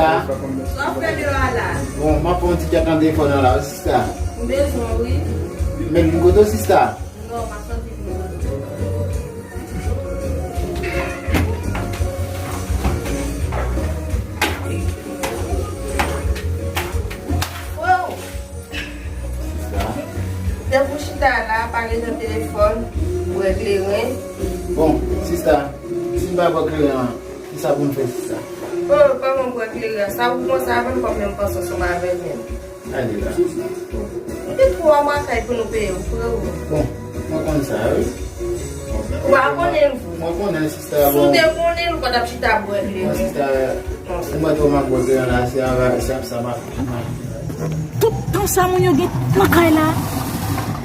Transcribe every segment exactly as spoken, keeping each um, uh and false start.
Sa w ap fè deyò a la? Bon, m ap pran yon ti kèk nan telefòn nan la, wi, sista. M bezwen w, wi. Men vin kote w, sista. Non, m ap sòti vin kote w. Freo, depi w chita la, pale nan telefòn, bwè kleren. Bon, sista, si m pa bwè kleren an, kisa pou m fè, sista? Oh, kòman bwè kleren an? Sa ou kòmanse avè m, kòm menm panse ansanm avè l menm. Gade la. Nou gen twa mwa kay pou nou peye, wi, freo. Bon, mwen konn sa, wi. Ou pa konnen l, vre? Mwen konnen, sista. Si w te konnen l, ou pa t ap chita bwè kleren. Mwen, sista, pou mwen twò m ap bwè kleren la, se ava, se ap sa m ap. Tout tan sa, moun yo gen nan kay la.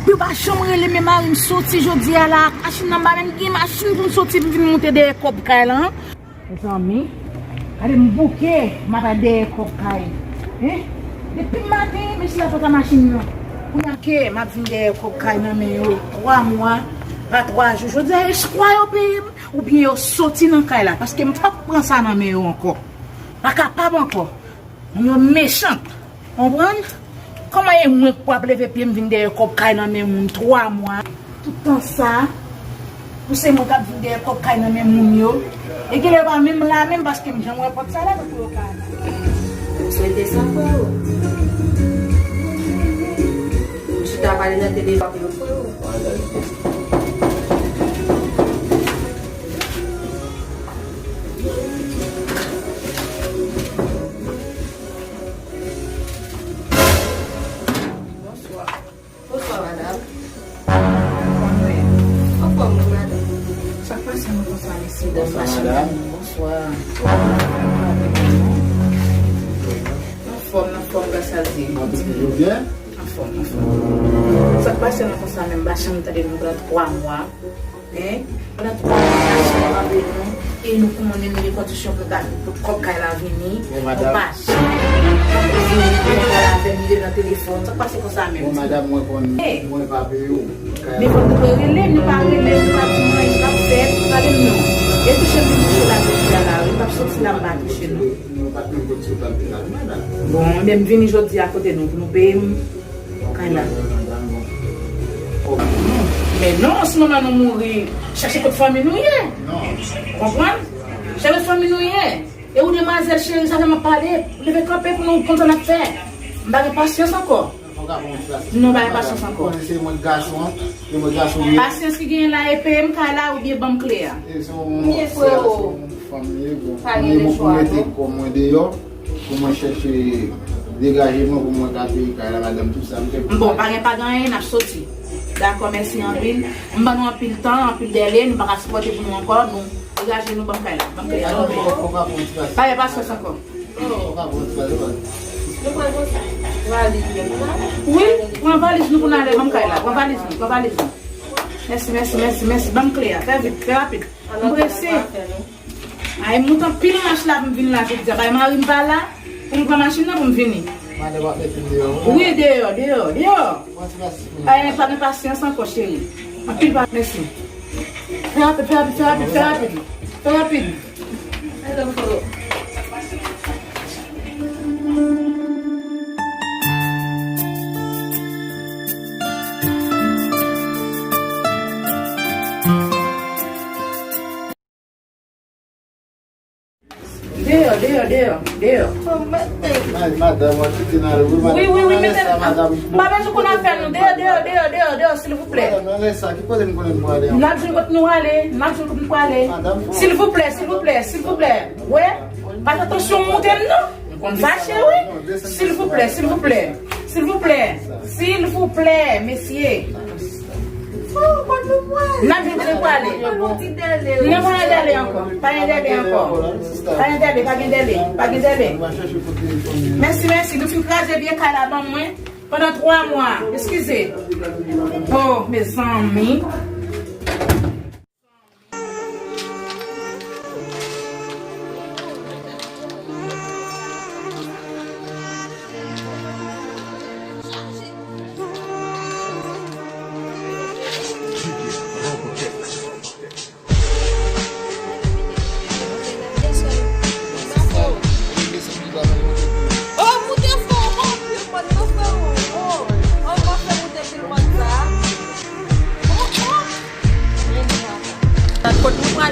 Yo pa janm rele men mari m soti jodi a la. Machin nan pa menm gen machin pou m soti, m vin moute dèyè kòb kay la. Mezanmi, gade m bouke, m ap al dèyè kòb kay. Hein? Depi maten, mesye la pa ka machin nan. Kounye a ke m ap vin dèyè kòb kay nan men yo. Twa mwa, pa twa jou. Jodi a, eswa yo peye m, oubyen yo soti nan kay la, paske m p ap pran sa nan men yo ankò. Pa kapab ankò. Moun yo mechan. Konprann? Kòman e mwen k pou ap leve pye m vin dèyè kòb kay nan men moun twa mwa? Tout tan sa, pou se mwen k ap vin dèyè kòb kay nan men moun yo. E genlè yo pa menm la menm, paske m janm wè pòt sa la, tankou yo ka. M swete sa, freo. M chita pale nan telefòn yo, freo. Bonswa. Bonswa, madanm. Anfòm, wi, madanm. Sa k pase nou konsa, mesye dam? Bonswa, madanm. Bonswa. Anfòm, anfòm, gras a Dye. Ou toujou byen? Anfòm, anfòm. Sa k pase nou konsa menm? M pa janm tande nou pandan twa mwa. Hein? Pandan twa mwa, nou pa vle nou, e nou konnen nou gen kondisyon pou ta, pou kòb kay la vini. Bon, nou pa janm vini pou nou pale avè m, li nan telefòn. Sa k pase konsa menm? Bon, madanm, mwen konn, mwen pa peye w. Men fò nou rele, nou pa rele, nou pa di mwen, sa k fèt, pale m non. E touche m vin touche la jodi a la, wi, m p ap soti la, m pa touche non. Nou pa t menm kote sou plan final, madanm. Bon, men m vini jodi a kote nou, pou nou peye m. Kay la. Men non, si manman nou mouri, chèche kot fanmi nou ye. Konprann? Chèche kot fanmi nou ye. E ou demwazèl cheri, sa fè m ap pale. Leve kanpe pou nou konn sa n ap fè. M pa gen pasyans ankò. Non, pa gen pasyans ankò. Pasyans ki genyen la, e peye m kay la oubyen ban m kle a. Fanmi, bon, fanmi, bon, pou mete kò mwen deyò, pou mwen chèche degaje mwen, pou mwen ka peye kay la, madanm, tout sa, m te. Bon, pa gen, pa gen anyen, n ap soti. Dakò, mèsi anpil. M ban nou anpil tan, anpil dèle, nou pa ka sipòte pou nou ankò, nou degaje nou, ban m kay la, ban m kay la. Pa gen pasyans ankò. Wi, pran valiz nou pou n ale, ban m kay la, pran valiz nou, pran valiz nou. Mèsi, mèsi, mèsi, mèsi, ban m kle a, fè vit, fè rapid. M prese. Ay, m moute anpil mach la pou m vin la jodi a. Bay mari m pa la, pou m pran machin nan pou m vini. Madanm ap mete m deyò, wi. Wi, deyò, deyò, deyò. Pa gen, pa gen pasyans ankò, cheri. Anpil pa, mèsi. Fè rapid, fè rapid, fè rapid, fè rapid. Fè rapid. Deyò, deyò, deyò, deyò. Ay, madanm, w ap kite n ale, wi, madanm. Wi, wi, wi, mete. M pa bezwen konn afè nou. Deyò, deyò, deyò, deyò, deyò, silvouplè. Madanm, anlè sa, ki kote m konnen m pou ale an? N ap jwenn kot nou ale, n ap jwenn kot nou prale. Silvouplè, silvouplè, silvouplè. Wè, pa fè tansyon m moute m non. M fache, wi. Silvouplè, silvouplè. Silvouplè. Silvouplè, mesye. N ap jwenn kote pou ale. Non, pa gen dèle ankò. Pa gen dèle ankò. Pa gen dèle, pa gen dèle, pa gen dèle. Mèsi, mèsi. Nou fin kraze vye kay la ban mwen pandan twa mwa. Eskize. Oh, mezanmi.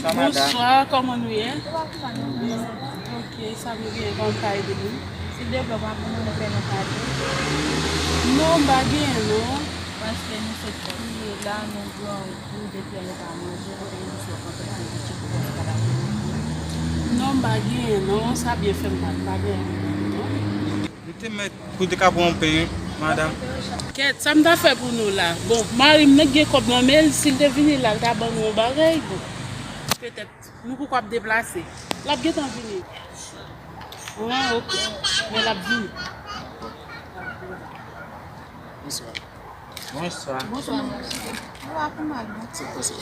Bonswa, kòman nou ye? Ok, sa nou genyen, kòman m ka ede nou? Silvouplè, pa pou nou fè nou kado? Non, m pa genyen non. Paske nou sot fè nou ye la, nou grangou, depi yè nou pa manje, nou te jis wè kontan fè pitit pou fè kado pou nou. Non, m pa genyen non, sa byen fè m mal, m pa genyen non. Li te mèt pou te ka pran yon pen, madanm. Kèt, sa m ta fè pou nou la? Bon, mari m nèk gen kòb nan men l, si l te vini la, l ta ban nou yon bagay, bon. Petèt, nou poko ap deplase. L ap gentan vini. Ah, ok. Men l ap vini. Bonswa. Bonswa. Bonswa, mesye. Ou la pou mal, non? Sa k pase?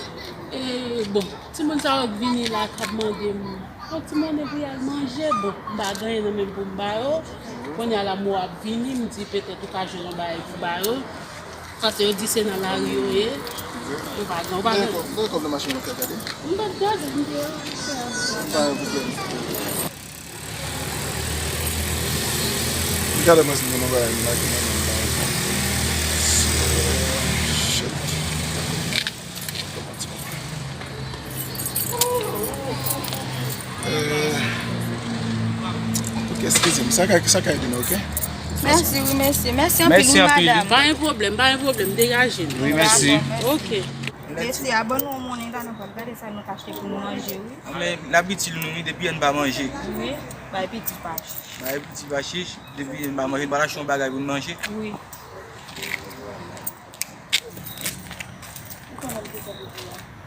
E, bon, timoun sa yo k vini la k ap mande m yon ti monnen pou y al manje. Bon, m pa gen anyen nan men m pou m ba yo. Kounye a la, mo ap vini, m di petèt ou ka jwenn yon bagay pou ba yo. Paske yo di se nan lari yo ye. Yo pa gen, ou pa gen. Ou gen kòb nan machin nan fè gade? M pa t gade, m te. Pa gen pwoblèm. Gade mwen si m gen yon bagay m lage nan men m la. Shit. Euh, ok, eskize m. Sa ka, sa ka ede nou, ok? Mèsi, wi, mèsi. Mèsi anpil, wi, madanm. Pa gen pwoblèm, pa gen pwoblèm. Degaje nou. Wi, mèsi. Ok. Mesye a ban nou yon monnen la, nou pral gade sa nou ka achte pou nou manje, wi. Men n ap itil nou, wi, depi yè n pa manje. Wi, bay piti pa chich. Bay piti pa chich, depi yè n pa manje, n pral achte yon bagay pou n manje. Wi. Ou konnen m te fè pou ou la.